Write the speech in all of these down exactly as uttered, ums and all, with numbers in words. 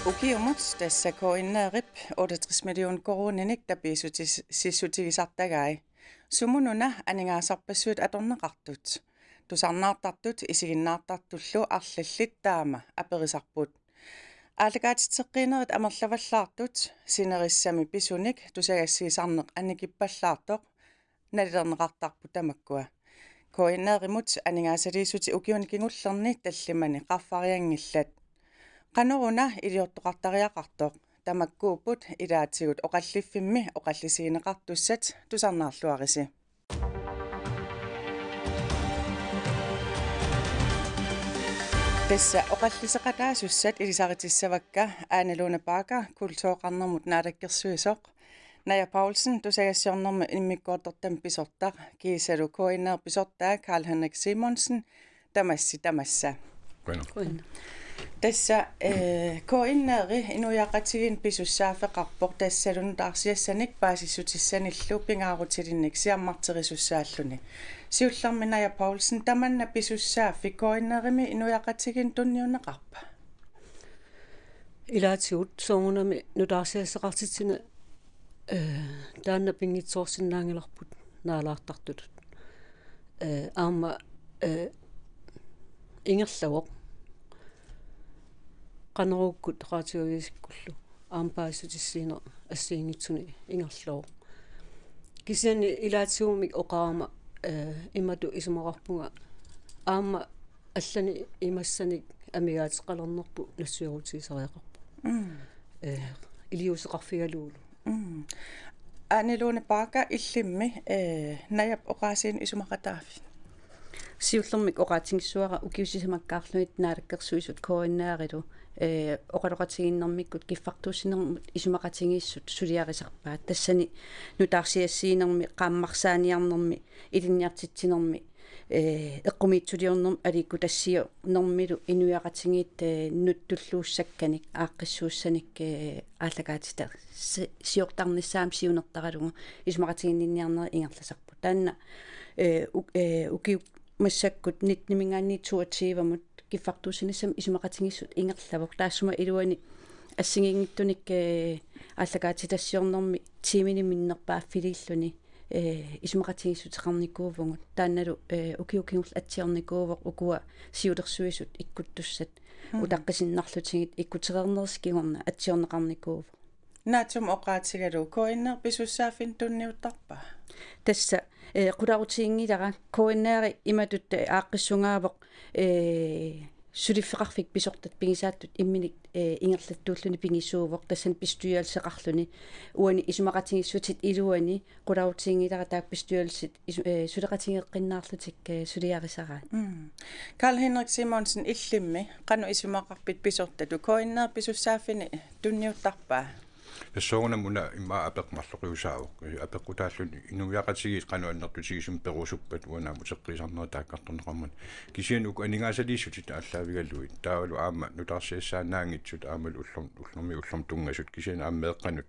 Ukiumut tassa K N R-ip otteogtres million koruuninik tapiissutis-, -sissutigisartagai. Sumut una aningaasarpassuit atorneqartut? Tusarnaartartut isiginnaartartullu arlallit taama aperisarput. Aallakaatitseqqiinerit amerlavallaartut sinerissami pisunik tusagassiisarneq annikippallaartoq nalilerneqartarput tamakkua. K N R-imut aningaasaliissutit ukiuni kingullerni tallimani qaffarianngillat. Qanoruna iliortoqartariaqartoq? Tamakkuupput ilaatigut oqalliffimmi oqallisigineqartussat, tusarnaarluarisi. Tassa oqalliseqataasussat ilisaritissavakka Ane Lone Bagger, kultureqarnermut naalakkersuisoq, Naja Paulsen, tusagassiornermi immikkoortortamik pisortaq, kiisalu K N R-p pisortaa Karl-Henrik Simonsen, tamassi tamassa. Qujanaq. Qujanaq. Tassa, eh, K N R-i inuiaqatigiinni pisussaaffeqarpoq, tassalu nutaarsiassanik paasissutissanillu pingaarutilinnik siammarterisussaalluni. Siullermik Naja Paulsen, tamanna pisussaaffik K N R-imi inuiaqatigiinni tunniunneqarpa? Ilaatigut soorunami nutaarsiassaqartitsineq, eh, taanna pinngitsoorsinnaanngilarput naalaartartutut. Eh, aamma, eh, ingerlavoq. Qanoruukkut radioavisikkullu aamma paasissutissiineq assigiinngitsunik ingerlavoq. Kisianni ilaatigummi oqarama, eh, imatut isumaqarpunga aamma allanik imassanik amigaateqalernerput nassuerutigisariaqarpoq. Mm. Eh, iliuuseqarfigalugulu. Mm. Ane Lone Bagger, illimmi, eh, Najap oqaasiinik isumaqataaffiit? Siullermik oqaatigissavara ukiut sisamakkaarlugit naalakkersuisut K N R-ilu, eh, oqaloqatigiinnermikkut kiffartuussinermut isumaqatigiissut suliarisarpaat. Tassani nutaarsiassiinermi, qaammarsaaniarnermi, ilinniartitsinermi, eh, eqqumiitsuliornermi, aliikkutassiornermilu inuiaqatigiit, eh, nuttulluussakkanik, aaqqissuussanik, eh, aallakaatita si-, siortarnissaat siunertaralugu isumaqatiginninniarnerit ingerlasarput. Taanna, eh, u-, eh, ukiut massakkut nittenimiingaanniit toogtyvemut kiffartuussinissamut isumaqatigiissut ingerlavoq. Taassuma iluani assigiinngitsunik, eh, aallakaatitassiornermi tiiminik minnerpaaffiliilluni, eh, isumaqatigiissuteqarnikuuvugut. Taannalu, eh, ukiut kingulliit atsiornikuuvoq ukua siulersuisut ikkuttussat. Mm. Utaqqisinnarlutigit ikkutereernerisa kingorna atsiorneqarnikuuvoq. Naatsumik oqaatigalugu K N R-p pisussaaffimmik tunniuttarpa? Tassa, eh, qularutiginngilara, K N R-i imatut, eh, aaqqissugaavoq, eh, suliffeqarfik pisortat pigisaattut imminik, eh, ingerlattuulluni pigisuuvoq, tassani bestyrelseqarluni. Uani isumaqatigiissutit iluani qularutiginngilara taakku bestyrelsit isu-, eh, suleqatigeeqqinnaarlutik, eh, suliarisaraat. Mm. Karl-Henrik Simonsen, illimmi qanoq isumaqarpit pisortatut, K N R-p pisussaaffimmik tunniuttarpa? Tassa soorunami una immaqa apeq marloqiusaavoq. Apeqqutaalluni inuiaqatigiit qanoq annertutigisumik perusuppat uanga aamma uteqqiisarnerit taakkartorneqarmata. Kisianni uku aningaasaliissutit aallaavigalugit, taavalu aamma nutaarsiassaannaanngitsut aammalu ullorm-, ullormiit ullormut tunngasut, kisianni aamma meeqqanut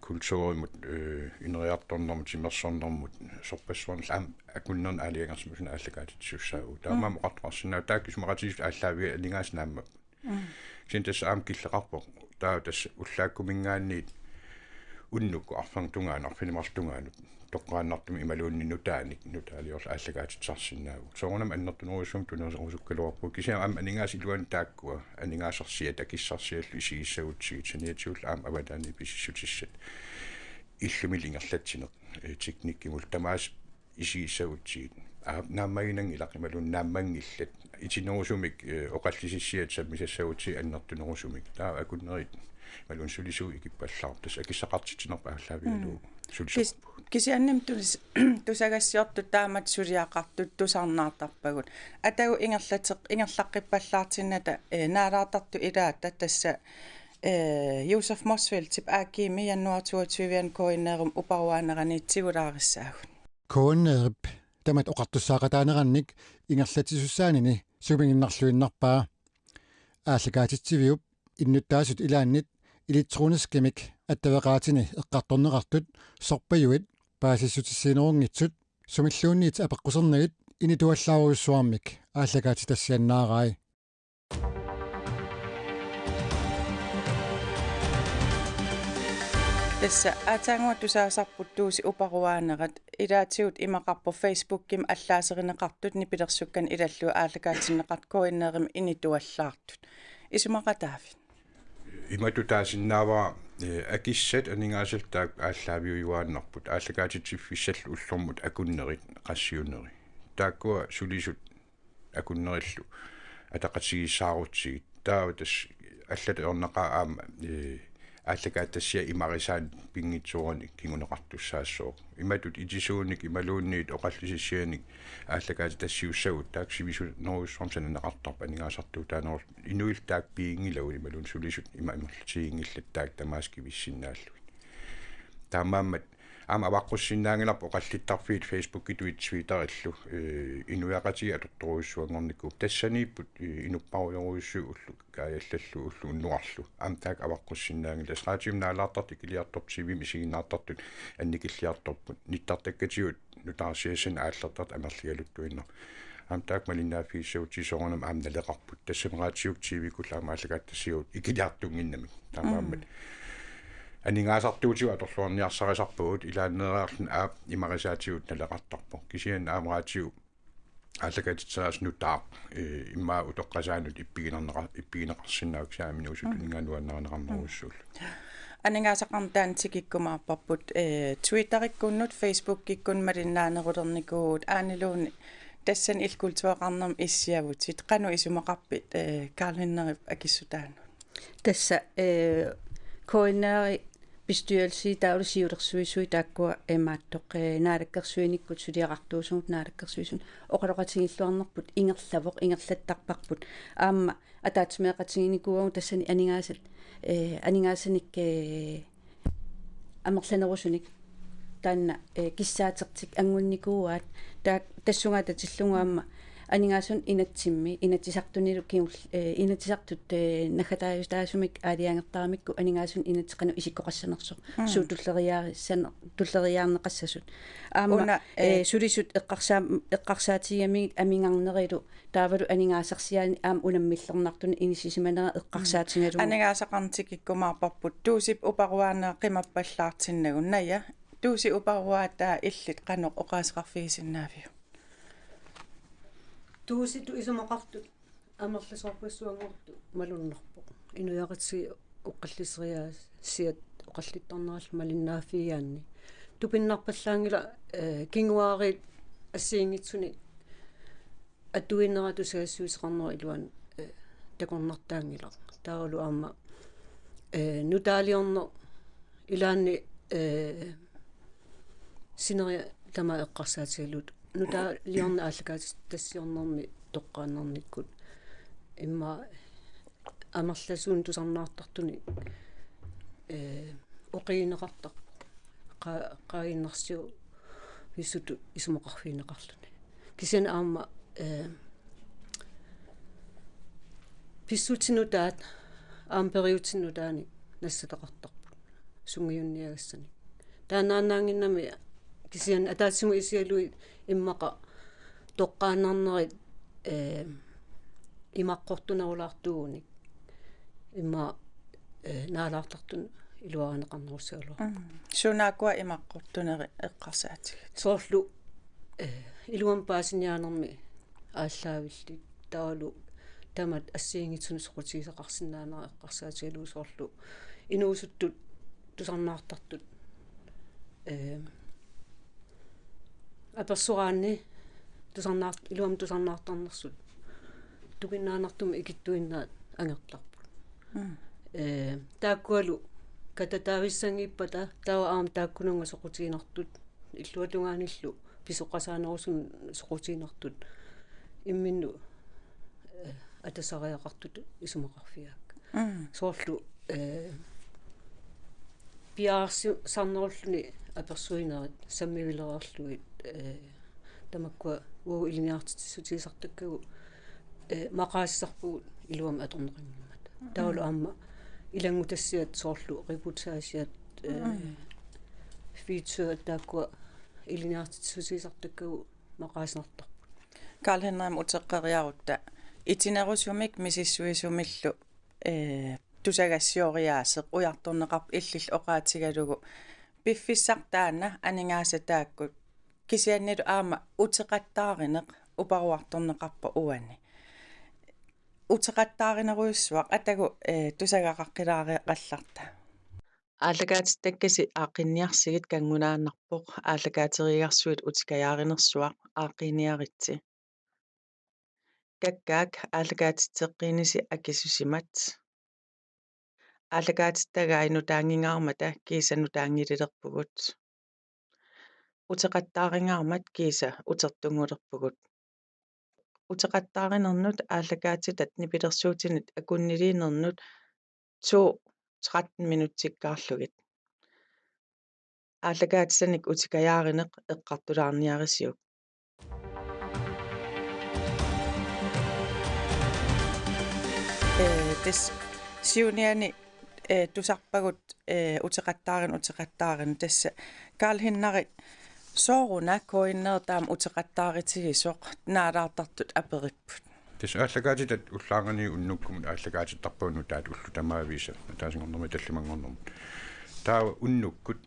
kulturimut, eh, ineriartornermut, timersornermut, sorpassuarnillu aamma akunnerni aalajangersimasuni aallakaatitsisussaavugut. Taamaammat oqartoqarsinnaavoq taakku isumaqatigiissut aallaavigalugit aningaasat naammapput. Mm. Kisianni tassa aamma killeqarpoq. Taava tassa ullaakkumiingaanniit unnukkut arfineq-tungaanut, arfineq-marluk tungaanut toqqaannartumik imaluunniit nutaanik, nutaaliorluni aallakaatitsisarsinnaavugut. Soorunami annertunerusumik tuneruserusukkaluarpugut. Kisianni aamma aningaasat iluanni taakkua, aningaasarsiat akissarsiallu isigissagutsigit, saniatigullu aamma avataaniit pisissutissat. Illumillu ingerlatsineq, eh, teknikkimullu tamaasa isigissagutsigit. Aa, naammaginanngilaq imaluunniit naammanngillat. Itinerusumik, eh, oqallisissiat sammisassagutsigit annertunerusumik. Taava akunnerit imaluunniit sulisuut ikippallaartut, tassa akissaqartitsinerput aallaavigalugu. Mm. Sulisoq. Kis-, kisiannimi tunis-, tusagassiortut taamatut suliaqartut tusarnaartarpagut. Atagu ingerlateq-, ingerlaqqippallaartinnata, eh, naalaartartut ilaata tassa, eh, Josef Motzfeldtip A G-mi januar toogtyve-ani K N R-imi uparuaanerani tigulaarissaagut. K N R-ip tamatta oqartussaaqataanerannik ingerlatsisussaanini sumiginnarluinnarpaa. Aallakaatitsiviup innuttaasut ilaannit elektroniskimik attaveqaatini eqqartorneqartut sorpajuit paasissutissiinerunngitsut sumilluunniit apeqqusernagit inituallaarujussuarmik aallakaatitassiannaarai. Tassa aatsaannguaq tusaasarput Tuusi uparuaanerat, ilaatigut imaqarpoq Facebookimi allaaserineqartut nipilersukkanik ilallugu aallakaatinneqartut K N R-imi inituallaartut. Isumaqataavit? Imatut taasinnaavara, eh, akissat aningaasallu taakku aallaaviujuaannarput, aallakaatitsiffissallu ullormut akunnerit qassiuneri. Taakkua sulisut akunnerillu ataqatigiissaarutsigit. Taava tassa allatut ajornaqaaq aamma, eh, aallakaatitassiap imarisaanut pinngitsoorani kinguneqartussaassooq. Imatut itisuunik imaluunniit oqallisissianik aallakaatitassiussagut taakku sivisunerujussuarmik sananeqartarput aningaasartuutaanerullutik. Inuillu taakku piginngilagut imaluunniit sulisut ima amerlatiginngillat taakku tamaasa kivissinnaallugit. Taamaammat aamma avaqqussinnaanngilarput oqallittarfiit Facebookitut Twitterillu, eh, inuiaqatigiit atortorujussuanngornikuupput. Tassaniipput, eh, inupparujorujussuit ullut Kaajallallu ulloq unnuarlu. Aamma taakku avaqqussinnaanngilagut. Tassa raatiumi naalaartartut ikiliartorput, T V-mi isiginnaartartut annikilliartorput. Nittartakkatigut nutaarsiassanik aallertartut amerligaluttuinnarput. Aamma taakku malinnaaffigissagutsigu soorunami aamma naleqarput. Tassami raatiukkut T V-kkullu aamma aallakaatitassigut ikiliartunnginnamik. Taamaammat. Mm. Aningaasartuutigut atorluarniarsarisarpagut, ilaanneeriarluni aap imarisaatigut naleqartarpoq. Kisianni aamma raatiu aallakaatitseriaaseq nutaaq, eh, immaqa utoqqasaanut ippigineqarneqa-, ippigineqarsinnaavoq, kisianni inuusuttuninngaanniit nuannarineqarnerujussuullutik. Aningaasaqarneq taanna tikikkumaarparput, eh, Twitterikkunnut, Facebookikkunnut malinnaanerulernikuuvugut, aammaluunniit tassani illit kultureqarnermi issiavutit. Qanoq isumaqarpit, eh, Karl Henrikip akissutaanut? Tassa, eh, K N R-i bestyrelsi taavalu siulersuisui taakkua imaattoq, eh, naalakkersuinikkut suliaqartuusugut naalakkersuisunut oqaloqatigilluarnerput ingerlavoq, ingerlattarparput. Aamma ataatsimeeqatiginikuuagut tassani aningaasat, eh, aningaasanik, eh, amerlanerusunik taanna, eh, kissaatertik angunnikuuaat, taak-, tassunga atatillugu aamma aningaasanut inatsimmi, Inatsisartunilu kingul-, eh, Inatsisartut, eh, naggataajutaasumik aalajangertaramikku aningaasanut inatsit qanoq isikkoqassanersoq, mm, suut tulleriiaarissane-, tulleriiaarneqassasut. Aamma, una, eh, eh, sulisut eqqarsaa-, eqqarsaatigigamigit amigarnerilu taavalu aningaasarsiaani aamma unammillernartunik inissisimanera eqqarsaatigalugu. Aningaasaqarneq tikikkumaarparput, Tuusip uparuaanera qimappallaartinnagu. Naja, Tuusi uparuaataa illit qanoq oqaaseqarfigisinnaaviuk? Tuusitut isumaqartut amerlasoorpassuanngortut malunnarpoq. Inuiaqatigiit oqallisigisaasiat oqallittarnerallu malinnaaffigigaanni. Tupinnarpallaanngilaq, eh, kinguaariit assigiinngitsunik atuinera tusagassiuuteqarnera iluani, eh, takornartaanngilaq. Taavalu aamma, eh, nutaaliorneq ilaanni, eh, sineriak tamaat eqqarsaatigalugu. Nutaaliorneq aallakaatitassiornermi toqqaannarnikkut. Immaqa amerlasuunik tusarnaartartunik, eh, oqigineqartarpoq. Qa-, qaangiinnarsiorfiusutut isumaqarfigineqarluni. Kisianni aamma, eh, pissutsit nutaat aamma periutsit nutaanik nassataqartarput sungiunniagassanik. Taannaannaanngimmat kisianni ataatsimut isigalugit immaqa toqqaannarnerit, eh, imaqqortunerulaartuugunik. Immaqa, eh, naalaartartunut iluarineqarnerussagaluarpoq. Mm. Sunaakua imaqqortuneri eqqarsaatigit? Soorlu, eh, iluamik paasiniaanermi aallaavillit. Taavalu tamatta assigiinngitsunik soqutigisaqarsinnaanera eqqarsaatigalugu soorlu inuusuttut tusarnaartartut. Eh, apersoraanni tusarnaart-, iluamik tusarnaartarnersut. Tupinnaannartumik ikittuinnaat angerlarput. Mm. Eh, taakkualu katataavissanngippat taava aamma taakkununnga soqutiginartut illuatungaanillu pisoqasaanerusunut soqutiginartut imminnut, eh, atasariaqartutut isumaqarfigaakka. Mm. Soorlu, eh, piareersarnerulluni apersuinerit sammivilereerlugit, eh, tamakkua uagut ilinniartitsissutigisartakkagut, eh, maqaasisarpugut iluamik atorneqanngimmata. Mm. Taavalu aamma ilanngutassiat soorlu reportagit, eh, mm, feature taakkua ilinniartitsissutigisartakkagut maqaasinartarput. Karl Henrik, uteqqeriarutta itinerusumik misissuisumillu, eh, tusagassioriaaseq ujartorneqarpoq illillu oqaatigalugu piffissaq taanna aningaasat taakku kisiannilu aamma uteqattaarineq uparuartorneqarpoq uani. Uteqattaarinerujussuaq atagu, eh, tusagaqaqqilaariaqallarta. Aallakaatitakkasi aaqqinniarsigit kanngunaanerpoq aallakaateriigarsuit utikajaarinersuaq aaqqiiniaritsi. Kakkaak aallakaatitseqqiinisi akisusimat. Aallakaatitagai nutaanngingaarmata kiisa nutaanngililerpugut. Uteqattaaringaarmat kiisa utertunngulerpugut. Uteqattaarinernut aallakaatitat nipilersuutinit akunniliinernut to tretten minutsikkaarlugit. Aallakaatitanik utikajaarineq eqqartulaarniarisiuk. Eh, tassa siuniani, eh, tusarpagut, eh, uteqattaarinut, uteqattaarinut. Tassa Karl Henrik, sooruna K N R taama uteqattaaritigisoq naalaartartut aperipput? Tassa aallakaatitat ullaarnani unnukkumut aallakaatittarpagut nutaat ullut tamaviisa, ataasinngornermit tallimanngornermut. Taava unnukkut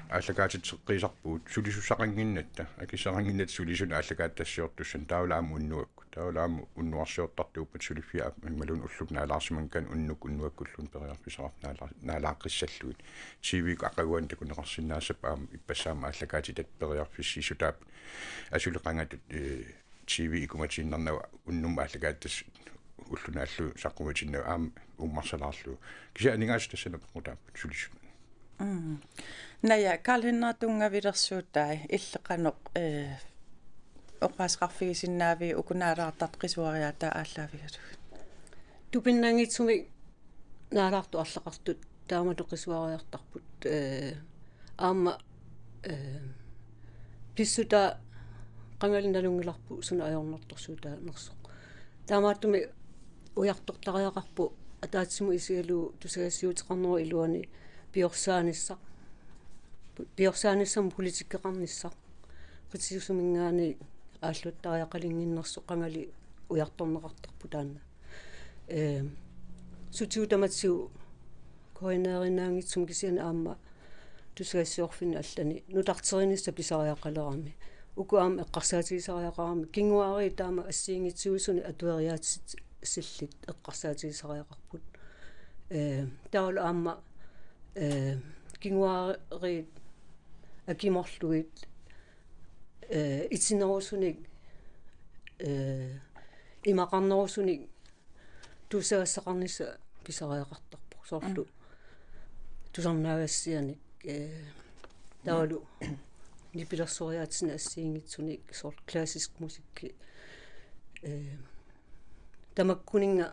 aallakaatitseqqiisarpugut sulisussaqannginnatta, akissaqannginnatta sulisunut aallakaatitassiortussanut, taavalu aamma unnuakkut. Taavalu aamma unnuarsiortartuuppat suliffia aamma imaluunniit ullukkut naalaarsimanngikkaanni unnukkut unnuakkulluunniit periarfissaqartut naala-, naalaaqqissallugit. T V-kkut aqaguani takuneqarsinnaassappat aamma ippassaq aamma aallakaatitat periarfissiissutaapput. Asuli qangatut, eh, T V ikumatiinnarnagu unnummut aallakaatitassat ulloq naallugu saqqumatinnagu aamma uummarsalaarlugu. Kisianni aningaasat tassani peqqutaapput sulisut. Mm. Naja, Karl Henrik, tunngavilersuutai, illit qanoq, eh, oqaaseqarfigisinnaaviuk uku naalaartartut qisuariaataat aallaavigalugit? Tupinnanngitsumik naalaartut arlaqartut taamatut qisuariartarput, eh, aamma, eh, pissutaat qangali nalunngilarput suna ajornartorsiutaanersoq. Taamaattumik ujartortariaqarpoq ataatsimut isigalugu tusagassiuuteqarnerup iluani piorsaanissaa. Piorsaanissamut politikkeqarnissaa. Qitisuusuminngaanniit aalluttariaqalinnginnersoq qangali ujartorneqartarpoq taanna. Eh, sutigut tamatigut K N R-innaanngitsumik kisianni aamma tusagassiorfinni allani nutarterinissaq pisariaqalerami. Uku aamma eqqarsaatigisariaqarami. Kinguaariit taama assigiinngitsuusunik atueriaatsillit eqqarsaatigisariaqarput. Eh, taavalu aamma, eh, kinguaariit akimorlugit, eh, itinerusunik, eh, imaqarnerusunik tusagassaqarnissaq pisariaqartarpoq. Soorlu, mm, tusarnaagassianik, eh, taavalu nipilersoriaatsinik assigiinngitsunik soorlu klassisk musikki, eh, tamakkuninnga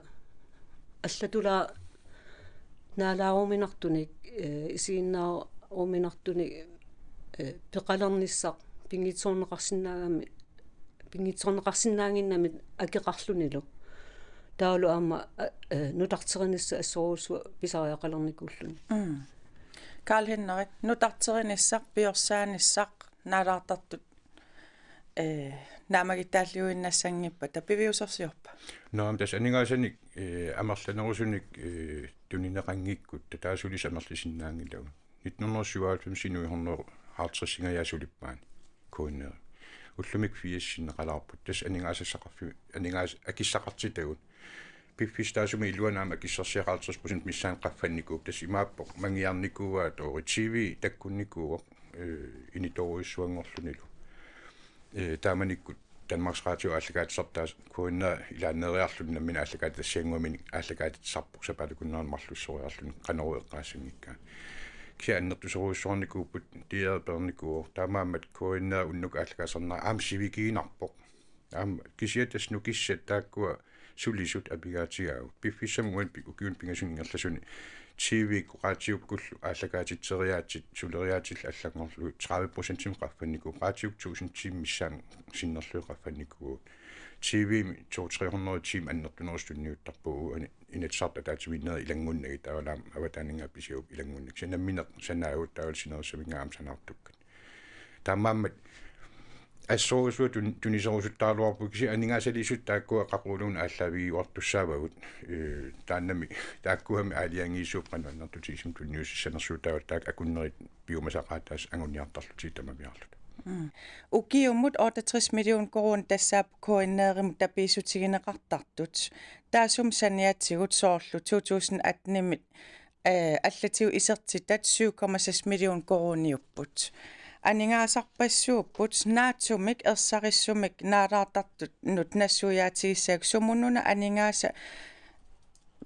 allatulaa naalaaruminartunik, eh, isiginnaaruminartunik, eh, peqalernissaq pinngitsoorneqarsinnaagami, pinngitsoorneqarsinnaannginnami akeqarlunilu. Taavalu aamma, eh, nutarterinissaq assorujussuaq pisariaqalernikuulluni. Mm. Karl Henrik, nutarterinissaq, piorsaanissaa, naalaartartut, eh, naammagittaalliuinnassanngippat, taava piviusorsiorpa? Nå, men tassa aningaasanik, eh, amerlanerusunik, eh, tunineqanngikkutta taava sulisut amerlisinnaanngilagut. Nitten hundrede syvoghalvfems-imi hundrede halvtredsingajaat sulippaat K N R. Ullumikkut firsinneqalaarput. Tassa aningaasassaqarfi-, aningaas-, akissaqartitagut. Piffissap taassuminnga iluani aamma akissorsiaq halvtreds procent missaani qaffannikuuvoq. Tassa imaappoq manngiarnikuuaat, tori T V takkunnikuuvoq, eh, initoorujussuanngorlunilu. Eh, taamanikkut Danmarks Radio aallakaatitassartaa K N R ilaanneeriarluni nammineq aallakaatitassiannguamik aallakaatitsisarpoq sapaatikkunnaarneq marlussoriarluni qanoq eqqaassanngikkaa. Kisianni annertusorujussuarnikuupput, D R peernikuuvoq, taamaammat K N R unnuk aallakaasarnera aamma sivikiinarpoq. Aamma kisianni tassa nukissat taakkua sulisut amigaatigaavut. Piffissami uani pi-, ukiuni pingasuni ingerlasuni T V-kkut raatiukkullu aallakaatitseriaatsit suleriaatsillu allanngorlugit tredive procentimik qaffannikuupput. Raatiukkut tusind tiimit missaani sinnerlugit qaffannikuupput. T V-mi to tre hundrede tiimit annertunerusoq tunniuttarpagut, uani Inatsisartut ataatsimiinnerit ilanngunnagit, taavalu aamma avataaninngaanniit pisiarupput ilanngunnagit. Kisianni nammineq sanaagut taavalu sinerissaminngaanniit aamma sanaartukkat. Taamaammat assorujussuaq tun-, tuniserusuttaraluarpugut, kisianni aningaasaliissutit taakkua qaquguuna aallaavigiuartussaavagut. Ee, taannami taakkuami aalajangiisuupput qanoq annertutigisumik tunniussanersuutaagut, taakku akunnerit piumasaqaataasa anguniartarlutigit tamarmiarluta. Mm. Ukiumut otteogtres million koruunit tassaapput K N R-imut tapiissutigineqartartut. Taassuma saniatigut soorlu to tusind atten-imi, eh, allatigut isertitat syv komma seks million koruuniupput. Aningaasarpassuupput, naatsumik ersarissumik naalaartartunut nassuiaatigissagukku sumunnuna aningaasat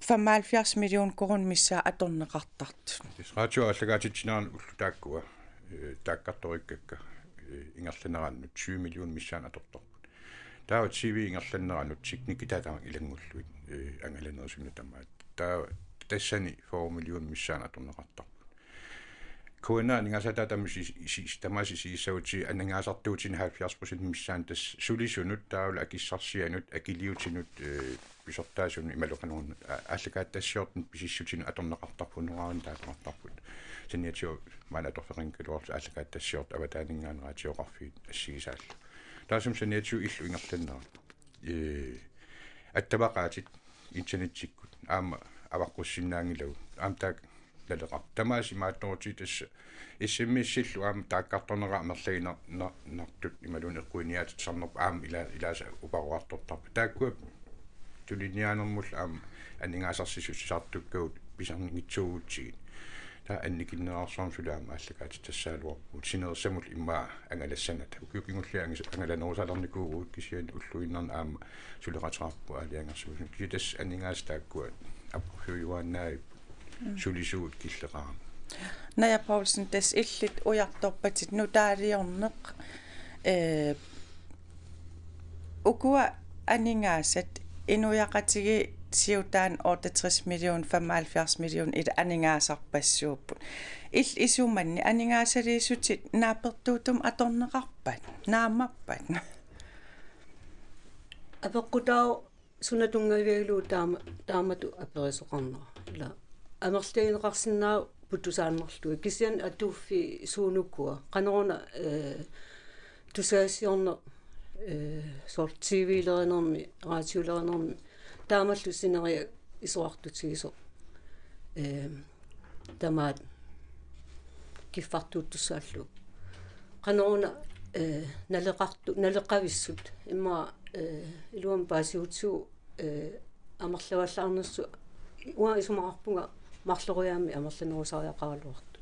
femoghalvfjerds million koruunit missaat atorneqartartut. Tassa radio aallakaatitsinerani ullut taakkua, eh, taakkartorikkakka, eh, ingerlanerannut syv million missaanni atortarput. Taava T V ingerlanerannut teknikki taama ilanngullugit, eh, angalanerusumik tamaat. Taava tassani fyrre million missaanni atorneqartarput. K N R aningaasaataa tamaasa si-, si-, tamaasa siisauti aningaasartuutinik halvfjerds procent missaani, tassa sulisunut, taavalu akissarsianut, akiliutinut, eh, pisortaasunut imaluunniit a-, aallakaatitassiortunut pisissutinut atorneqartarput, honorarimi taamaattarput. Saniatigut maani atorfeqanngikkaluarluta aallakaatitassiortut avataaninngaanniit radioqarfiit assigisaallu. Taassuma saniatigut illup ingerlanerani, ee, attavaqaatit internettikkut aamma avaqqussinnaanngilagut. Aamma taakku naleqartut. Tamaasa imaattorutigit tassa S M S-illu aamma taakkartorneqartut amerlaginer-, ner-, nartut imaluunniit eqquiniaatsisarnerput aamma ila-, ilaasa uparuartortarput. Taakkua tuliniaanermullu aamma aningaasarsiussisartukkagut pisarningitsuugutsigit. Taava annikinnerarsuarmik suli aamma aallakaatitassagaluarpugut. Sinerissamullu immaqa angalassanata. Ukiut kingulliit angis-, angalanerusalernikuuvugut, kisianni ulluinnarni aamma suleqateqarpugut aalajangersimasunut. Kisianni tassa aningaasat taakkua aporfiujuaannaavipput. Mm. Sulisugut killeqarami. Naja Poulsen, tassa illit ujartorpatit nutaaliorneq, eh, ukua aningaasat inuiaqatigiit siutaat otteogtres million, femoghalvfjerds million ila aningaasarpassuupput. Illit isumanni aningaasaliissutit naapertuuttumik atorneqarpat? Naammappat? Apeqqutaavoq suna tunngavigalugu taama-, taamatut aperisoqarnera. Ila amerlagineqarsinnaavoq putusaannarlugit. Kisianni atuuffiit suunukua. Qanoruna, eh, tusagassiorneq, eh, soorlu T V-lerinermi, radiolerinermi. Taamallu sineriak isorartutigisoq. Eh, tamaat kiffartuuttussaallugu. Qanoruna, eh, naleqartu-, naleqavissut. Immaqa, eh, iluamik paasigutsigu, eh, amerlavallaarnersut uanga isumaqarpunga marloriaammik amerlanerusariaqaraluartut.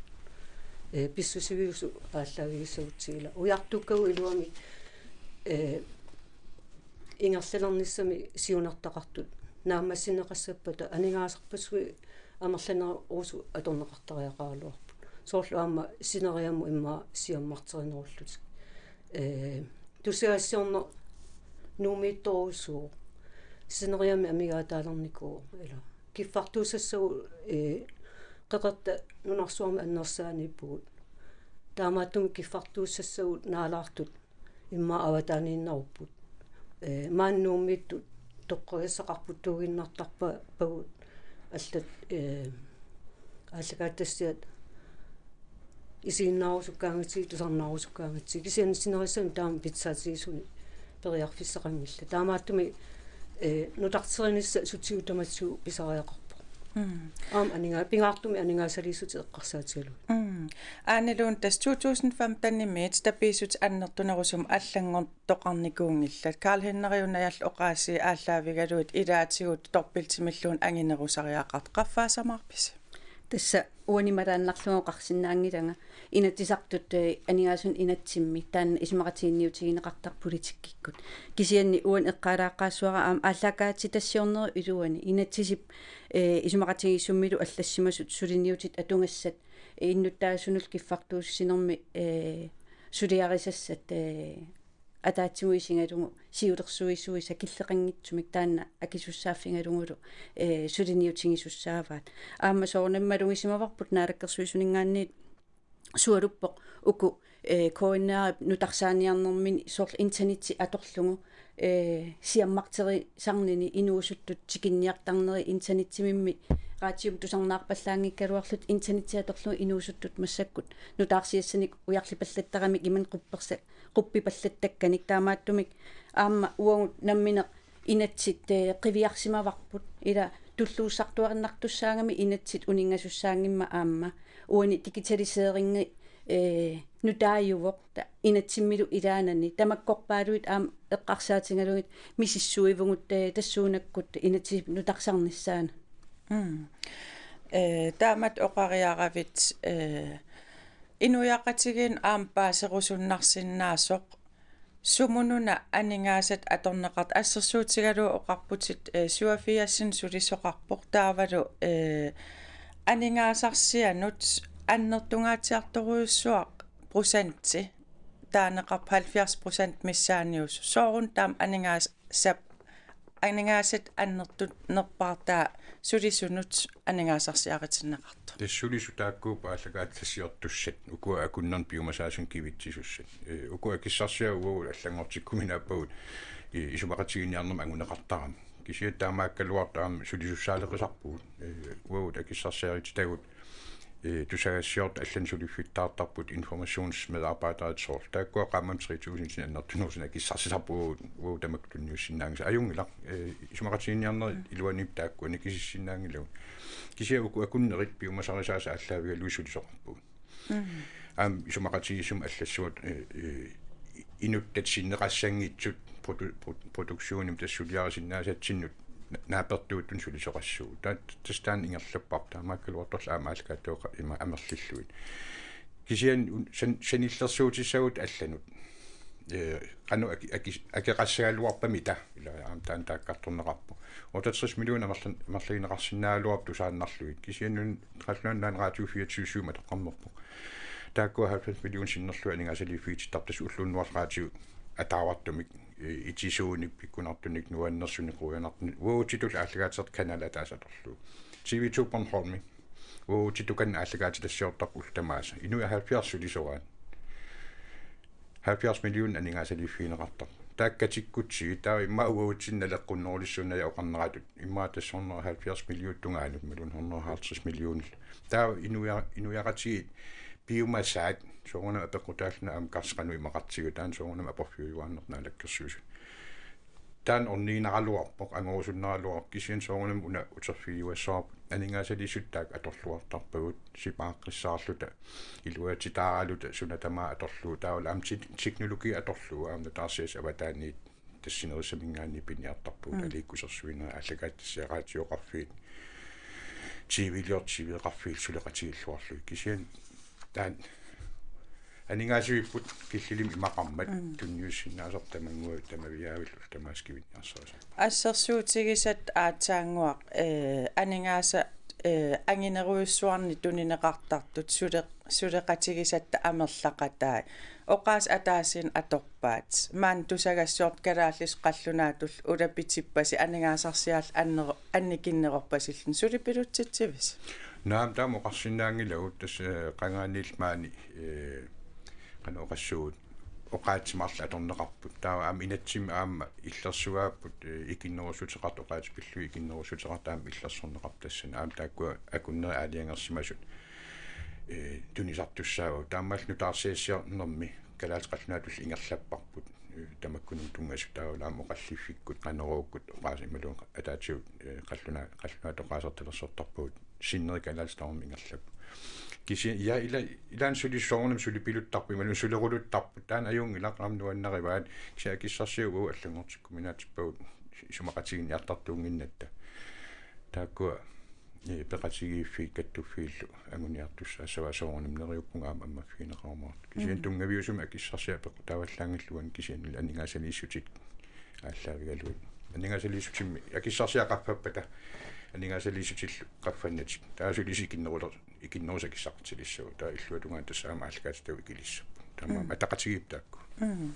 Eh, pissusiviusut aallaavigissagutsigit ila. Ujartukkagut iluamik, eh, ingerlalernissamik siunertaqartut. Naammassineqassappata aningaasarpassuit amerlanerusut atorneqartariaqaraluarput. Soorlu aamma sineriammut immaqa siammarterinerullutik. Eh, tusagassiorneq Nuummiittorujussuuvoq. Sineriammi amigaataalernikuuvoq ila. Kiffartuussassagut, eh, Qeqertat nunarsuarmi annersaaniippugut. Taamaattumik kiffartuussassagut naalaartut immaqa avataaniinnarupput. Eh, maani Nuummiittut toqqagassaqarput tuuginnartarpagut allat, eh, aallakaatitassiat isiginnaarusukkaangatsigit, tusarnaarusukkaangatsigit. Kisianni sinerissami taama pitsaatigisuni periarfissaqanngillat. Taamaattumik, eh, nutarterinissaq sutigut tamatigut pisariaqarpoq. Mm. Aamma aninga-, pingaartumik aningaasaliissutit eqqarsaatigalugit. Mm. Aani Lund, tassa to tusind femten-imiit tapiissutit annertunerusumik allanngortoqarnikuunngillat. Karl Henriup Najallu oqaasii aallaavigalugit ilaatigut dobbeltimilluunniit anginerusariaqartut. Qaffaasamaarpisi? Tassa uani malaannarlugu oqarsinnaanngilanga Inatsisartut, eh, aningaasanut inatsimmi taanna isumaqatiginninniutigineqartarpoq politikkikkut. Kisianni uani eqqaalaaqqaassuara aamma aallakaatitassiornerup iluani inatsisip, eh, isumaqatigiissummilu allassimasut suliniutit atugassat, eh, innuttaasunullu kiffartuussinermi, eh, suliarisassat, eh, ataatsimoorsigalugu siulersuisuisa killeqanngitsumik taanna akisussaaffigalugulu, eh, suliniutigisussaavaat. Aamma soorunami malugisimavarput Naalakkersuisuninngaanniit sualuppoq uku, eh, K N R-ip nutarsaaniarnermini soorlu internetti atorlugu ee, siammarterisarnini inuusuttut tikinniartarneri internettimimmi raatiumi tusarnaarpallaanngikkaluarlutik internettia atorlugu inuusuttut massakkut nutaarsiassanik ujarlipallattaramik imannak quppersa-, quppipallattakkanik taamaattumik aamma uagut nammineq inatsit, ee, qiviarsimavarput ila tulluussartuarnartussaagami inatsit uninngasussaanngimmat aamma uani digitaliseringi, ee, nutaajuvoq ta-, inatsimmilu ilaanani tamakkorpaaluit aamma eqqarsaatigalugit misissuivugut, ee, tassuunakkut inatsit nutarsarnissaannut. Mm. Ee, taamatut oqariaravit, ee, inuiaqatigiinnut aamma paaserusunnarsinnaasoq sumununa aningaasat atorneqartut assersuutigalugu oqarputit, ee, syvogfirsinik sulisoqarpoq taavalu, ee, aningaasarsianut annertungaatsiartorujussuaq procentti taaneqarpoq halvfjerds procent missaaniusoq. Soorunami taama aningaasap aningaasat annertunerpaartaa sulisunut aningaasarsiaritinneqartoq. Tassa sulisut taakkuupput aallakaatitassiortussat, ukua akunnerni piumasaasuni kivitsisussat. Ee, ukua akissarsiat uagut allanngortikkuminaappagut, ee, isumaqatigiinniarnermut anguneqartarami. Kisianni taamaakkaluartoq aamma sulisussaaleqisarpugut. Ee, uagut akissarsiaritigut ee, tusagassiortut allanik suliffittaartarput informationsmedarbejderit soorlu. Taakkua qaammammut tre tusind annertunerusumik akissarsisarput uagut tamakku tunniussinnaanngisaat. Ajunngilaq, ee, isumaqatigiinniarnerit iluanni taakkua nikisissinnaanngilagut. Kisianni uku akunnerit piumasarisaasa aallaavigalugit sulisoqarpugut. Mm. Aamma isumaqatigiissummi allassuat, ee, ee, inuttat sinneqassanngitsut produ-, pro-, produktionimut tassa suliarisinnaasatsinnik na-, naapertuuttunik sulisoqassuugut. Taa-, tassa taanna ingerlapparput taamaakkaluartorlu aamma aallakaatitut ima amerlillugit. Kisianni un-, san-, sanillersuutissagutsigu allanut. Ee, qanoq aki-, aki-, akeqassagaluarpamita, ila aamma taanna taakkartorneqarpoq. Otteogtres millioner amerlan-, amerligineqarsinnaagaluarput tusaannarlugit. Kisianni una qallunaat nunaanni Radio fireogtyve syv matoqqammerpoq. Taakkua halvfems millioner sinnerlugit aningaasaliiffigitittarput tassa ulloq unnuarlu radio ataavartumik, ee, itisuunik, pikkunartunik, nuannersunik, quianartunik, uagutsitullu aallakaatitassat kanalit ataaseq atorlugu. T V to Bornholmi, uagutsitut kanani aallakaatitassiortarput ullut tamaasa. Inuit halvfjerds sulisoraat. Halvfjerds millioner aningaasaliiffigineqartarput. Taakku katikkutsigit, taava immaqa uagutsinnut naleqqunnerulissuunnaja oqarneratut. Immaqa tassa hundrede og halvfjerds millioner tungaanut, imaluunniit hundrede og halvtreds millioner. Taava inuia-, inuiaqatigiit piumasaat, soorunami apeqqutaalluni aamma karsi qanoq imaqartigisoq, taanna soorunami aporfiujuaannartoq naalakkersuisut. Taanna orniginaraluarpoq, angorusunnaraluarpoq, kisianni soorunami una uterfigiuassavarput, aningaasaliissut taakku atorluartarpagut, sipaaqqissaarluta, iluatsitaaraluta, suna tamaat atorlugu, taavalu aamma tek-, teknologi atorlugu, aamma nutaarsiassat avataaniit tassinerissaminngaanniit piniartarpagut, mm, aliikkusersuinerit, aallakaatitassiat, radioqarfiit, T V-liortut T V-qarfiit suleqatigiilluarlugit. Kisianni taanna aningaasivipput killilermut imaqarmat, mm, tunniussinnaasoq tamannguaq tamaviaavillu tamaasa kivinniarsarisarpoq. Assersuutigisatta aatsaannguaq, ee, aningaasat, ee, anginerujussuarnik tunineqartartut sule-, suleqatigisatta amerlaqatai. Oqaasii ataasiinnaq atorpaat. Maani tusagassiortut kalaallisut qallunaatullu ulapitippasi aningaasarsiarluta anner-, annikinnerorpasilluni, suli pilutsitsivisi? Naamik, taama oqarsinnaanngilagut, tassa, ee, qangaaniillu maani, ee, qanoq oqassuunga, oqaatsit marluk atorneqarput. Taava aamma inatsimmi aamma illersugaarput, ee, ikinnerussuteqartut, oqaatsit pillugit ikinnerussuteqartut aamma illersorneqarput tassani. Aamma taakkua akunnerit aalajangersimasut, ee, tunisartussaavagut. Taamaalilluni nutaarsiassiornermi kalaallisut qallunaatullu ingerlapparput. Ee, tamakkununnga tunngasut, taavalu aamma oqalliffikkut, Qanoruukkut oqaasii imaluunniit ataatigut, ee, qalluna-, qallunaatut oqaasertalersortarpagut. Sinneri kalaallisut tamarmik ingerlapput. Kisianni, ja, ila-, ilaanni suli soorunami sulipiluttarput, imaluunniit suleruluttarput. Taanna ajunngilaq, aamma nuannarivaat. Kisianni akissarsiat uagut allanngortikkuminaatsippagut isumaqatigiinniartartuunnginnatta. Taakkua, ee, peqatigiiffiit kattuffiillu anguniartussaassavaat, soorunami neriuppunga aamma ammaffigineqarumaartoq. Kisianni, mm, tunngaviusumik akissarsiat peqqutaavallaanngillat uani, kisianni aningaasaliissutit aallaavigalugit. Aningaasaliissutimmi akissarsiat qaffappata aningaasaliissutillu qaffannatik, taava sulisut ikinneruler-, ikinnerusut akissaqartilissapput. Taava illuatungaani tassa aamma aallakaatitagut ikilissapput. Taamaammat, mm, ataqatigiipput taakku. Mm.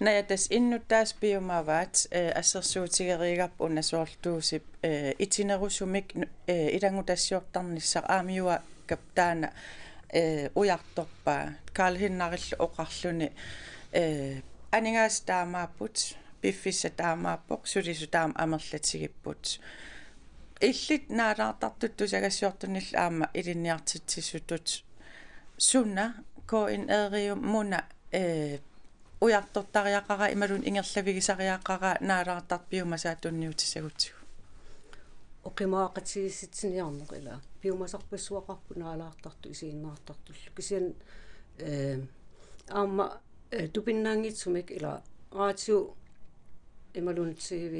Naja, tassa innuttaasut piumavaat, ee, assersuutigereerparput una soorlu Tuusip, ee, itinerusumik, ee, ilanngutassiortarnissaq, aamma Juaakap taanna, ee, ujartorpaa. Karl Hennarillu oqarluni, ee, aningaasat taamaapput, piffissaq taamaappoq, sulisut taama amerlatigipput. Illit naalaartartut tusagassiortunillu aamma ilinniartitsisutut suna K N R-imuna, ee, ujartortariaqaraa imaluunniit ingerlavigisariaqaraa naalaartartut piumasaat tunniutissagutsigu? Oqimaaqatigiissitsiniarneq ila. Piumasarpassuaqarput naalaartartut isiginnaartartullu. Kisianni, ee, aamma, ee, tupinnaanngitsumik ila radio imaluunniit T V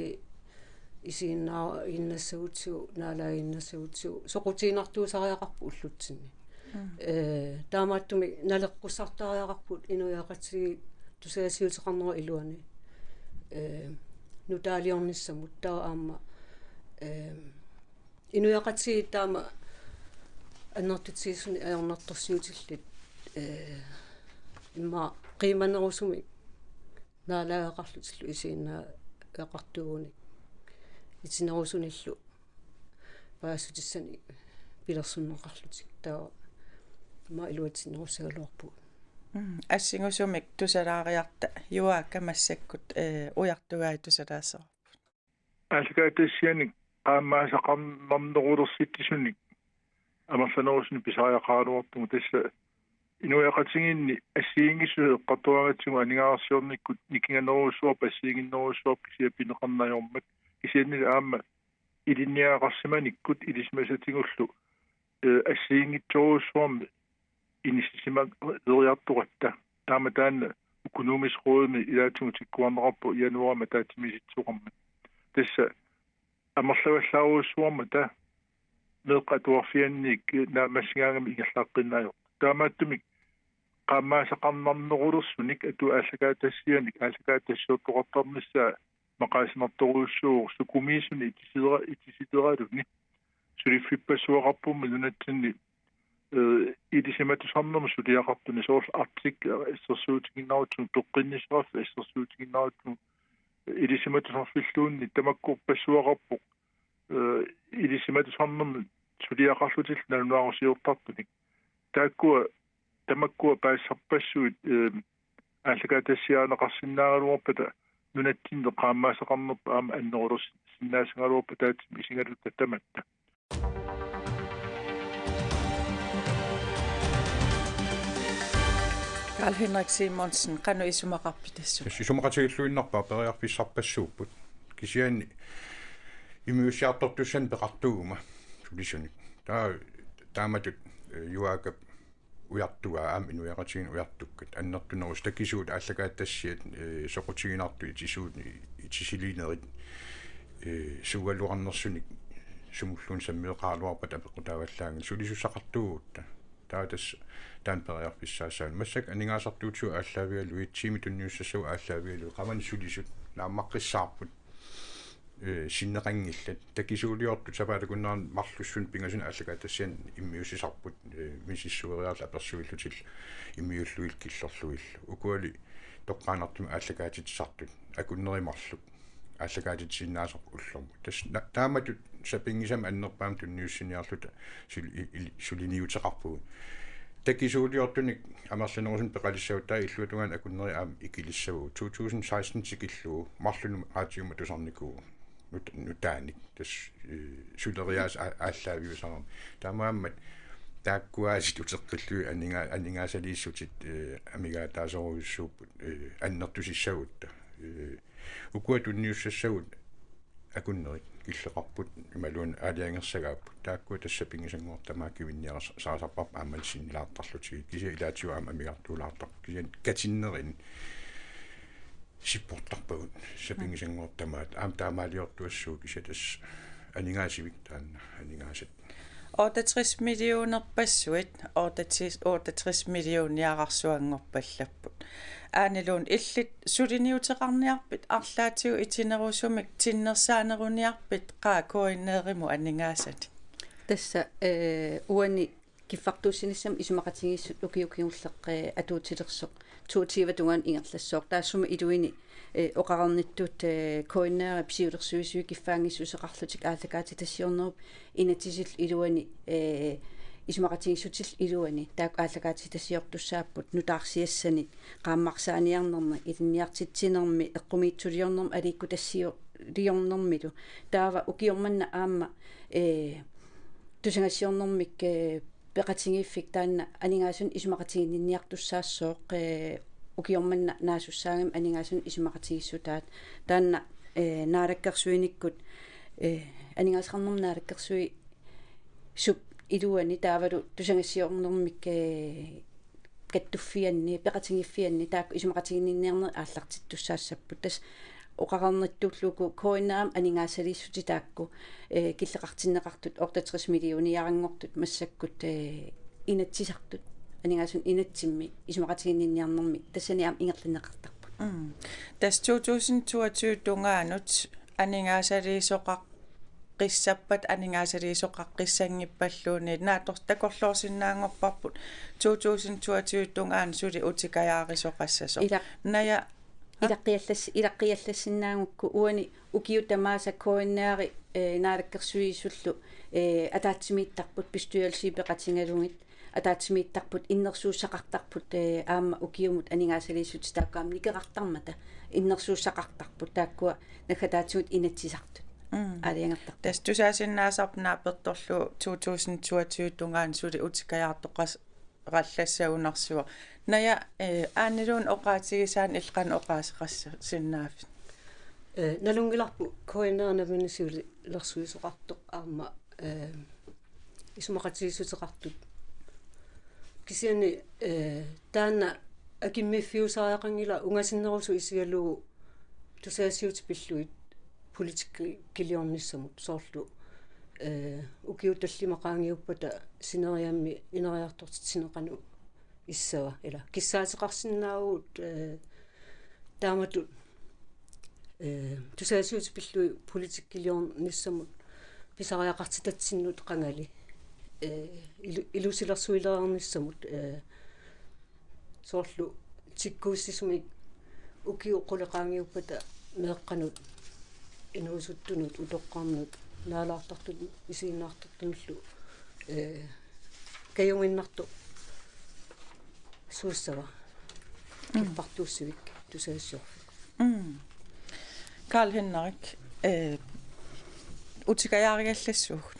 isiginnaa-, iginnassagutsigu, naalaaginnassagutsigu, soqutiginartuusariaqarput ullutsinni. Mm. Ee, taamaattumik naleqqussartariaqarput inuiaqatigiit tusagassiuteqarnerup iluani. Ee, nutaaliornissamut taava aamma, ee, inuiaqatigiit taama annertutigisuni ajornartorsiutillit, ee, immaqa qiimanerusumik naalagaqarlutillu isiginnaagaqartuugunik itinerusunillu paasissutissanik pilersunneqarlutik, taava aamma iluatsinnerussagaluarpugut. Mm, assingusumik tusalaariarta Juaaka massakkut, ee, ujartugai tusalaassavarput. Aallakaatitassianik qaammaasaqarnarnerulersitsisunik amerlanerusunik pisariaqaraluartugut, tassa inuiaqatigiinni assigiinngissut eqqartoraangatsigu aningaasarsiornikkut nikinganerujussuarput assigiinnginnerujussuarput kisiat pineqarneq ajormat, kisiannili aamma ilinniagaqarsimanikkut ilisimasatigullu, ee, assigiinngitsorujussuarmik inissisimaleriartoratta. Taama taanna Økonomisk Rådimi ilaatigut tikkuarneqarpoq januaarimi ataatsimiisitsoqarmat. Tassa amerlavallaarujussuarmata meeqqat atuarfianniit naammassigaangamik ingerlaqqinneq ajorput. Taamaattumik qaammaasaqarnarnerulersunik atu aallakaatitassianik aallakaatitassiortoqartarnissaa maqaasinartorujussuuvoq, sukumiisuni itisera-, itisileraluni suliffippassuaqarpummi nunatsinni, ee, ilisimatusarnermut suliaqartunik, soorlu Arctic assersuutiginnarlugu, peqqinnissaqarfik assersuutiginnarlugu, ilisimatusarfilluunniit tamakkorpassuaqarpoq, ee, ilisimatusarnermut suliaqarlutillu nalunaarusiortartunik. Taakkua tamakkua paasisarpassuit, ee, aallakaatitassiaaneqarsinnaagaluarpata nunatsinni qaammaasaqarnerput aamma annerulersinnaasagaluarpoq ataatsimut isigaluta tamatta. Karl-Henrik Simonsen, qanoq isumaqarpit tassunga? Tassa isumaqatigilluinnarpara, periarfissarpassuupput. Kisianni immiussiartortussanik peqartuuguma sulisunik. Taa-, taamatut, ee, Juaakap ujartugaa aamma inuiaqatigiinni ujartukkat annertunerusut takisuut aallakaatitassiat, ee, soqutiginartut itisuut, itisilinerit, ee, suugaluarnersunik sumulluunniit sammeqaraluarpat apeqqutaavallaanngilaq, sulisussaqartuugutta. Taava tassa taanna periarfissaassaaq. Massakkut aningaasartuutigut aallaavigalugit, tiimit tunniussassagut aallaavigalugit, qamani sulisut naammaqqissaarput, ee, sinneqanngillat. Takisuuliortut sapaatip akunnerani marlussunut pingasunut aallakaatitassianik immiussisarput, ee, misissueriarlutik apersuillutillu immiullugillu killorlugillu. Ukuali toqqaannartumik aallakaatitsisartut akunneri marluk aallakaatitsisinnaasarput ullormut. Tassa na-, taamatut sapinngisamik annerpaamik tunniussiniarluta sul-, i-, il-, suliniuteqarpugut. Takisuuliortunik amerlanerusunik peqalissaguttaaq illuatungaani akunneri aamma ikilissavagut. To tusind seksten tikillugu marlunnik raatiumut tusarnikuuvoq. Nut-, nutaanik. Tassa, ee, suleriaaseq aa-, aallaaviusarami. Taamaammat taakkuaasiit uteqqillugit aninga-, aningaasaliissutit, ee, amigaataasorujussuupput, ee, annertusissagutta. Ee, ukua tunniussassagut akunnerit killeqarput imaluunniit aalajangersagaapput. Taakkua tassa sapinngisanngortamaat kivinniarsarisarparput aamma sinnilaartarlutigit. Kisianni ilaatigut aamma amigartuulaartarput. Kisianni katinnerini sipportarpagut sapinngisanngortamaat. Aamma taamaaliortuassaaq, kisianni tassa aningaasivik taanna, aningaasat. Otteogtres millionerpassuit, otteogtres, otteogtres millioniararsuanngorpallapput. Aaniluunniit illit suliniuteqarniarpit, arlaatigut itinerusumik tinnersaaneruniarpit qaa K N R-imut aningaasanik? Tassa, ee, uani kiffartuussinissamut isumaqatigiissut ukiut kingulleq, ee, atuutilersoq toogtyve tungaanut ingerlassooq. Taassuma iluini, ee, oqarnittut, ee, K N R-ip siulersuisui kiffaanngissuseqarlutik aallakaatitassiornerup inatsisillu iluani, ee, isumaqatigiissutillu iluani taakku aallakaatitassiortussaapput nutaarsiassanik, qaammarsaaniarnermi, ilinniartitsinermi, eqqumiitsuliornermi, aliikkutassiuliornermilu. Taava ukioq manna aamma, ee, tusagassiornermik, ee, peqatigiiffik taanna aningaasanik isumaqatiginninniartussaassooq, ee, ukioq manna naasussaagami aningaasanik isumaqatigiissutaat. Taanna, ee, naalakkersuinikkut, ee, aningaasaqarnermut naalakkersuisup iluani taavalu tusagassiornermik, ee, kattuffianni, peqatigiiffianni taakku isumaqatiginninniarnerit aallartittussaassapput. Tassa oqareernittullugu K N R-mi aningaasaliissutit taakku, ee, killeqartinneqartut otteogtres millioniaranngortut massakkut, ee, Inatsisartut. Aningaasanik inatsimmi isumaqatiginninniarnermi tassani aamma ingerlanneqartarput. Mm. Tassa to tusind toogtyve tungaanut aningaasaliisoqaqqissappat aningaasaliisoqaqqissanngippalluunniit naatsorsuaq takorloorsinnaanngorparput to tusind toogtyve tungaanut suli utikajaarisoqassasoq. Ila-, Naja, ilaqqiallas-, ilaqqiallassinnaagukku uani ukiut tamaasa K N R-i, ee, naalakkersuisullu, ee, ataatsimiittarput, bestyrelsi peqatigalugit, ataatsimiittarput, innersuussaqartarput, ee, aamma ukiumut aningaasaliissutit taakku aamma nikerartarmata innersuussaqartarput, taakkua naggataatigut Inatsisartut. Mm. Aalajangertarput. Tassa tusaasinnaasarput naapertorlugu to tusind toogtyve tungaanut suli utikajaartoqas-, qallassagunarsuaq. Naja, ee, Aaniluunniit oqaatigisaannik illit qanoq oqaaseqarsinnaaviuk? Ee, nalunngilarput K N R nammineq siulersuisoqartoq aamma, ee, isumaqatigiissuteqartut. Kisianni, ee, taanna akimmiiffiusariaqanngilaq ungasinnerusoq isigalugu tusagassiuutit pillugit politikkiliornissamut soorlu, ee, ukiut tallimat qaangiuppata sineriammi ineriartortitsineq qanoq issava ila. Kissaateqarsinnaavugut, ee, taamatut, ee, tusagassiuutit pillugit politikkiliornissamut pisariaqartitatsinnut qangali, ee, ilu-, ilusilersuilereernissamut, ee, soorlu tikkuussisumik ukiut qulit qaangiuppata meeqqanut, inuusuttunut, utoqqarnut, naalaartartunut, isiginnaartartunullu, ee, kajuminnartoq suussava. Mm. Kiffartuussivik tusagassiorfiit. Mm. Karl Henrik, ee, utikajaariallassuugut.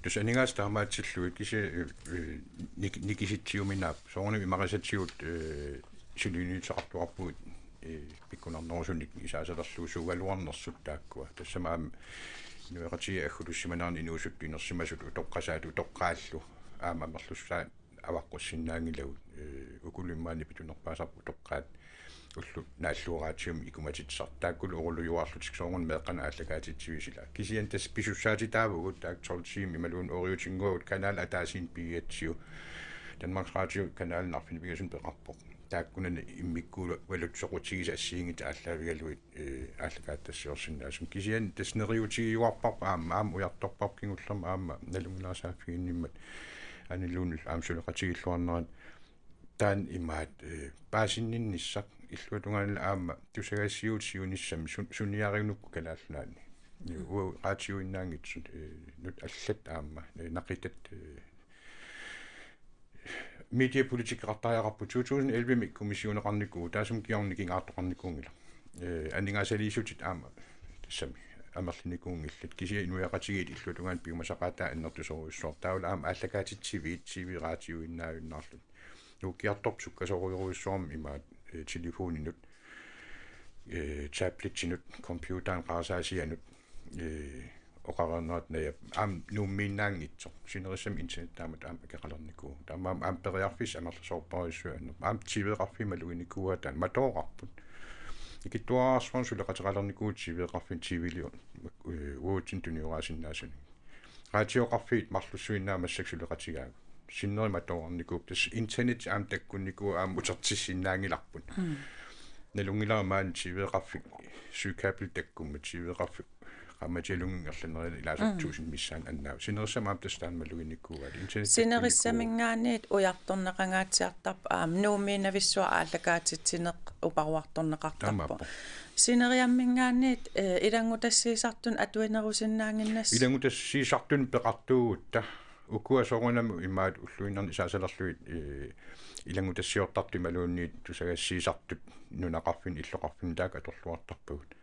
Tassa aningaasat taamaatsillugit kisi-, ee, ee, nik-, nikisitsiuminaappoq. Soorunami imaqisatigut, ee, suliniuteqartuarpugut, ee, pikkunarnerusunik isaasalerluusuugaluarnersut taakkua. Tassami aamma inuiaqatigiit aggutissimanerani inuusuttut inersimasut utoqqasaat utoqqaallu aamma amerlussusaat avaqqussinnaanngilagut, ee, ukulu immaqa nipitunerpaasarput utoqqaat ullut naallugu raatiumi ikumatitsisartut taakkulu orulujuarlutik soorunami meeqqanut aallakaatitsiviit ila. Kisianni tassa pisussaatitaavugut taakku tolv tiimit imaluunniit ooriutinnguagut kanal ataasiinnaq pigigatsigu. Danmarks Radio kanalini arfineq-pingasunut peqarpoq. Taakkunani immikkuugaluit soqutigisat assigiinngitsut aallaavigalugit, ee, aallakaatitassiorsinnaasut. Kisianni tassa neriuutigiuarparput aamma, aamma ujartorparput kingullermik aamma nalunngilara saaffiginnimmat Aaniluunniit aamma suleqatigiilluarnerat taanna imaattoq, ee, paasinninnissaq illuatungaanillu aamma tusagassiuutit siunissami sun-, suniarinukkut Kalaallit Nunaanni. Ee, uagut raatiuinnaanngitsut, ee, nutaat allat aamma, ee, naqitat, ee, mediepolitikkeqartariaqarput to tusind elleve-mi kommissioneqarnikuuvoq, taassuma kingorna nikingaartoqarnikuunngilaq. Ee, aningaasaliissutit aamma tassami amerlinikuunngillat. Kisianni inuiaqatigiit illuatungaanut piumasaqaataat annertusorujussuartut. Taavalu aamma aallakaatitsiviit, T V raatiuinnaajunnaarlutik. Nuukkiartorput sukkasoorujorujussuarmik imaattoq, ee, telefoninut, ee, tabletsinut, computerinut, qarasaasianut, ee, oqareernerat najap aamma Nuummiinnaanngitsoq. Sinerissami internet taamatut aamma akeqalernikuuvoq. Taamaammat aamma periarfissat amerlasoorpassuit annerpaamik. Aamma T V-qarfiit maluginikuuaat taanna matooqarput. Ikittuararsuarnik suleqateqalernikuuvoq T V-qarfiit T V-liorneq, ee, uatsinnut tunioraasinnaasunik. Raatioqarfiit marlussuinnaat massakkut suleqatigaagut. Sinneri matoornikuupput, tassa internet aamma takkunnikuuvoq aamma utertissinnaanngilarput. Mm. Nalunngilara maani T V-qarfik søkabel takkummat, T V-qarfik qaammatialunnginneq ingerlanerani ilaasortat Mm. tusind missaani annaavoq. Sinerissami aamma tassa taanna maluginikuuaat. Internet takkunnikuuvoq. Sinerissaminngaanniit ujartorneqangaatsiartarpoq aamma Nuummiinnavissuaq aallakaatitsineq uparuartorneqartarpoq. Taamaappoq. Sineriamminngaanniit, ee, ilanngutassiisartunut atuinerusinnaannginnassooq. Ilanngutassiisartunut peqartuugutta Ukua soorunami imaat ulluinnarni isaasalerlugit, eh, ilanngutassiortartut imaluunniit tusagassiisartut nunaqarfinni illoqarfinni taakku atorluartarpagut.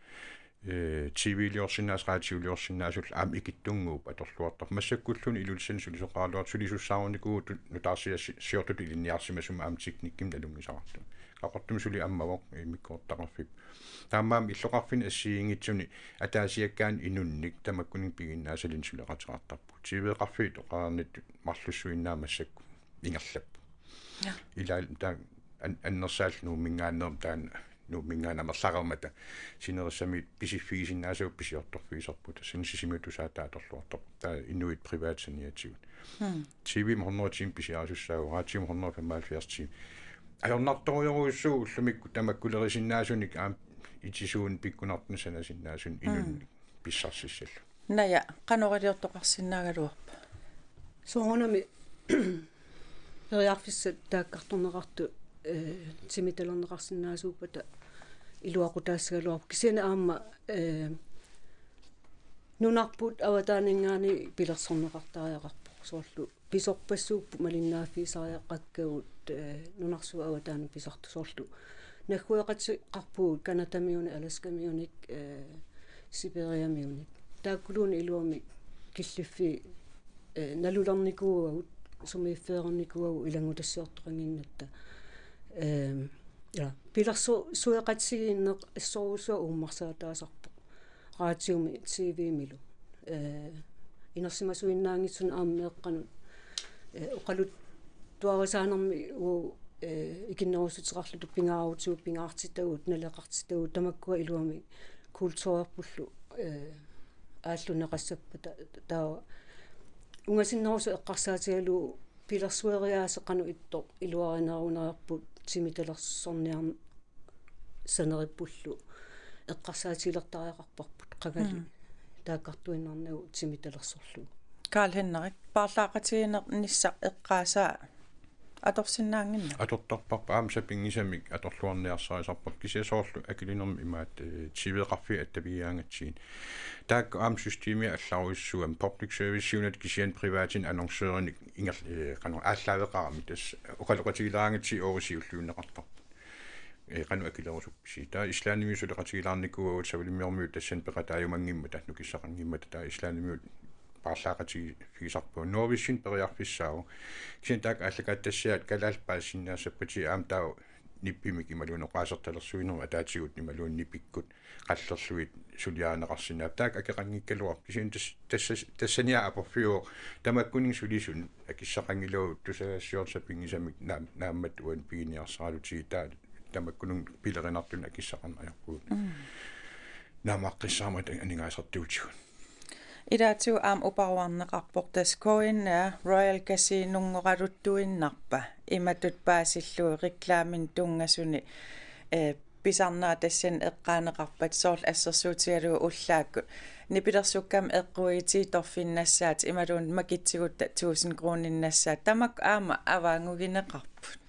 Eh, T V-liorsinnaasut, radioliorsinnaasullu aamma ikittunnguupput atorluartarput. Massakkulluunniit Ilulissani sulisoqaraluartut sulisussaarunikuuvugut nutaarsiassi-, siortutut ilinniarsimasumik aamma teknikkimik nalunngisaqartut. Qaqortumi suli ammavoq, eh, immikkoortitaqarfipput. Taamaammat illoqarfinni assigiinngitsuni ataasiakkaanut inunnik tamakkuninnga piginnaasalinnut suleqateqartarpugut. T V-qaffit oqarnittut marlussuinnaat massakkut ingerlapput. Ja. Ilaa taanna an-, annersaallu Nuumminngaanneermat taanna Nuumminngaanneermat amerlareermata sinerissami pisiffigisinnaasavut pisiortorfigisarput. Tassani Sisimiut Tusaataa atorluartarpoq. Taava inuit privat saniatigut. Hmm. T V hundrede timer pisiarisussaavugut, radiumi hundrede femoghalvfjerds timer. Ajornartorujorujussuuvoq ullumikkut tamakkulerisinnaasunit aamma itisuunik pikkunartunik sanasinnaasunik inunnik. Mm. Pissarsissallugu. Naja, qanoq iliortoqarsinnaagaluarpa? Soorunami periarfissat taakkartorneqartut, eh, timitalerneqarsinnaasuuppata iluaqutaassagaluarpoq. Kisianni aamma, eh, nunarput avataaninngaanniit pilersorneqartariaqarpoq. Soorlu pisorpassuupput malinnaaffigisariaqakkagut, eh, nunarsuup avataani pisartut soorlu. Naggueqateqarpugut Canadamiunik, Alaskamiunik, eh, Siberiamiunik. Taakkuluunniit iluamik killiffiit, eh, nalulernikuuagut, sumiiffeerernikuuagut ilanngutassiortoqannginnatta. Ehm, ja, pilersu-, sueqatigiinneq assorujussuaq uummarsaataasarpoq. Radiomi, T V-milu. Eh, inersimasuinnaanngitsunik aamma meeqqanut, eh, oqaluttuarisaanermi uagut, eh, ikinnerussuteqarluta pingaarutigut, pingaartitagut, naleqartitagut, tamakkua iluamik kulturerpullu, eh, aallunneqassappata ta-, taava ungasinnerusoq eqqarsaatigalugu pilersueriaaseq qanoq ittoq iluarinerunerarput timitalersorniarneq sanerippullu eqqarsaatigilertariaqarparput qangali. Mm. Taakkartuinnarnagu timitalersorlugu. Karl Henrik, paarlaaqatigiinnissaq eqqaasaa atorsinnaannginnami? Atortarparput aamma sapinngisamik atorluarniarsarisarparput kisianni soorlu akilinermi imaat, eh, T V-qaffii attavigigaangatsigit. Taakku aamma systemia allarujussuugami public service-iunit kisianni privatinik annoncørinik inger-, eh, qanoq aallaaveqarami tassa oqaloqatigileraangatsigit oorisiulluinneqartarput. Eh, qanoq akilerusuppisi. Taava Islandimiut suleqatigilaarnikuuagut, Savalimmiormiut tassani peqataajumanngimmata, nukissaqanngimmata, taava Islandimiut paarlaaqatigiiffigisarpagut. Norwegian periarfissaavoq. Kisianni taakku aallakaatitassiaat kalaallit paasisinnaassappata aamma taava nippimik imaluunniit oqaasertalersuinermut ataatigut imaluunniit nipikkut qallerlugit suliarineqarsinnaapput. Taakku akeqanngikkaluarput. Kisianni tas-, tassas-, tassaniaq aporfiuvoq tamakkuninnga sulisunut akissaqanngilagut tusagassiortut sapinngisamik naam-, naammattut uani piginiarsaralutigit taava tamakkununnga pilerinartunik akissaqarneq ajorpugut. Mm. Naammaqqissaarmata aningaasartuutigut. Ilaatigut aamma uparuarneqarpoq tassa K N R Royal Casinonngoraluttuinnarpa imatut paasillugu reklaminik tunngasuni, eh, pisarnera tassani eqqaaneqarpat soorlu assersuutigalugu ullaakkut nipilersukkamik eqquitigittorfinnassaat imaluunniit makitsigutta tusind kroninnassaat tamakku aamma avaanngugineqarput.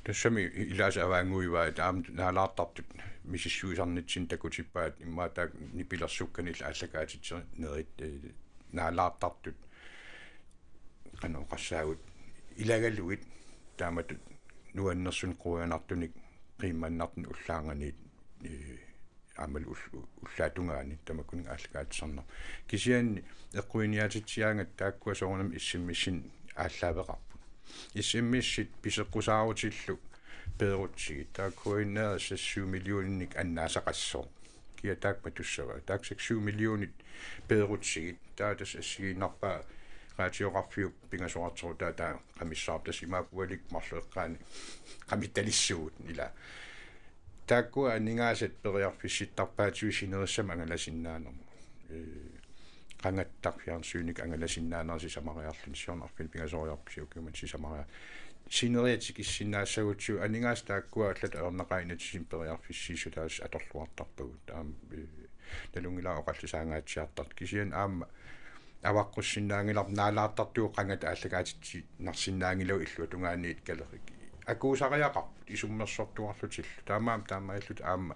Tassami ilaasa avaannguivaat aamma naalaartartut misissuisarnitsinni takutippaat immaqa taakku nipilersukkanillu aallakaatitsinerit, eh, naalaartartut qanoq oqassaagut ilagalugit taamatut nuannersunik quianartunik qiimmannartunik ullaarnganiit, eh, aammalu ull-, ullaatungaani tamakkuninnga aallakaatitsisarneq. Kisianni eqquiniaatitsigaangat taakkua soorunami S M S-inik aallaaveqarput. S M S-it piseqqusaarutillu peerutsigit. Taava K N R-ip syv millioninik annaasaqassooq. Kia taakku matussavaat? Taakku seks syv millionit peerutsigit. Taava tassa assigiinnarpaa qaatioqarfiup pingasoqartoq taava taava qamissaarput tassa imaappoq ualikkut marluk eqqaani qamittalissuugut ilaa. Taakkua aningaasat periarfissittarpaatigut sinerissami angalasinnaanermut. Ee, qangattarfiarsuinik angalasinnaanerit sisamariarluni siornarfin pingasoriarput siukiuman sisamariar. Sineriak tikissinnaassagutsigu aningaasat taakkua allat ajornaqaat inatsisin periarfissiissutaasut atorluartarpagut. Taama, ee, nalunngilara oqallisaangaatsiartartut. Kisianni aamma avaqqussinnaanngilarput naalaartartugut qangat aallakaatitsinarsinnaanngilagut illuatungaaniit kalerik. Akuusariaqarput isummersortuarlutillu. Taamaammat taamaalilluta aamma,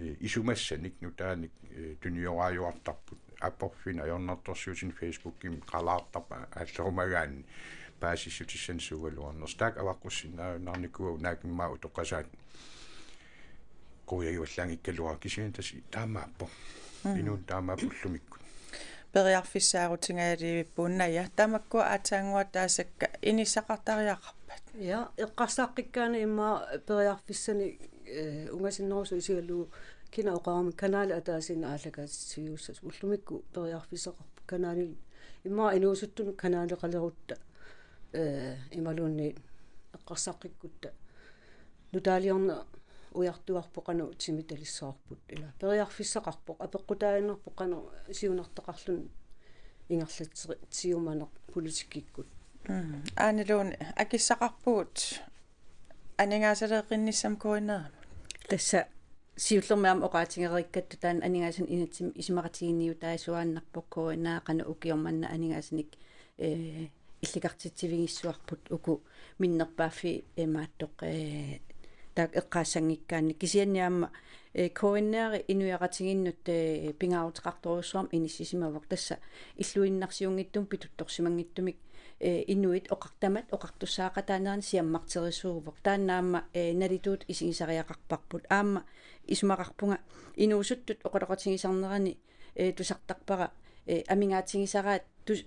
eh, isumassanik nutaanik, eh, tunioraajuartarput. aporfiup ajornartorsiutini Facebookimi qalaartarpa aallerumagaanni paasissutissanik suugaluarnersoq. Taakku avaqqussinnaajunnaarnikuuagut, naak immaqa utoqqasaat quiagivallaanngikkaluarput, kisianni tassa taamaappoq. Mm. Inuuneq taamaappoq ullumikkut. Periarfissaarutigaluarput. Naja, tamakkua aatsaannguataasakka inissaqartariaqarpat? Ja, eqqarsaqqikkaanni immaqa periarfissanik, eh, ungasinnerusoq isigalugu kina oqarami kanalit ataasiinnaq aallakaatitsiviussasut, ullumikkut periarfissaqarpoq kanali, immaqa inuusuttunut kanaleqalerutta, eh, imaluunniit eqqarsaqqikkutta nutaaliorneq ujartuarpoq, qanoq timitalissavarput, ila periarfissaqarpoq, apeqqutaaginnarpoq qanoq siunertaqarluni ingerlatsiumaneq politikkikkut. Mm. Aana Lone, akissaqarpugut aningaasaleeqqinnissamut K N R-imut. Tassa siullermik aamma oqaatigereerikkatta taanna aningaasanik inatsimmi isumaqatiginniutaasuaannarpoq K N R qanoq ukioq manna aningaasanik, eh, illikartitsivigissavarput uku minnerpaaffii, eh, imaattoq, eh, taakku eqqaassanngikkaanni, kisianni aamma, eh, K N R inuiaqatigiinnut, eh, pingaaruteqartorujussuarmik inissisimavoq, tassa illuinnarsiunngitsumik pituttorsimanngitsumik, eh, inuit oqartamat oqartussaaqataanerani siammarterisuuvoq. Taanna aamma, eh, nalituut isigisariaqarparput. Aamma isumaqarpunga inuusuttut oqaloqatigisarnerani, eh, tusartarpara, eh, amigaatigisaraat tus-,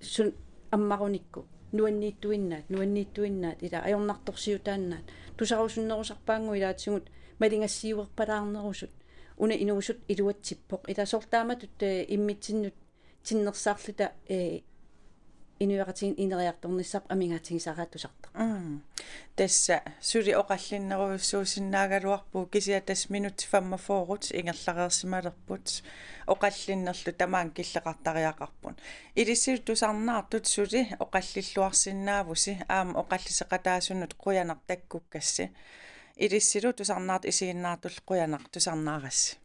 sun ammarunikku nuanniittuinnaat, nuanniittuinnaat, ila ajornartorsiutaannaat, tusarusunnerusarpaannguit ilaatigut maligassiuerpalaarnerusut, una inuusuttut iluatsippoq, ila soorlu taamatut, eh, immitsinnut tinnersaarluta, eh, inuiaqatigiinni ineriartornissarput amigaatigisaraat tusartarpara. Mm. Tassa suli oqallinnerujussuusinnaagaluarpugut, kisianni tassa minutsit femogfyrre ingerlareersimalerput, oqallinnerlu tamaanga killeqartariaqarput. Ilissilu tusarnaartut suli oqallilluarsinnaavusi, aamma oqalliseqataasunut qujanaq takkukkassi. Ilissilu tusarnaartut isiginnaartullu qujanaq tusarnaarassi.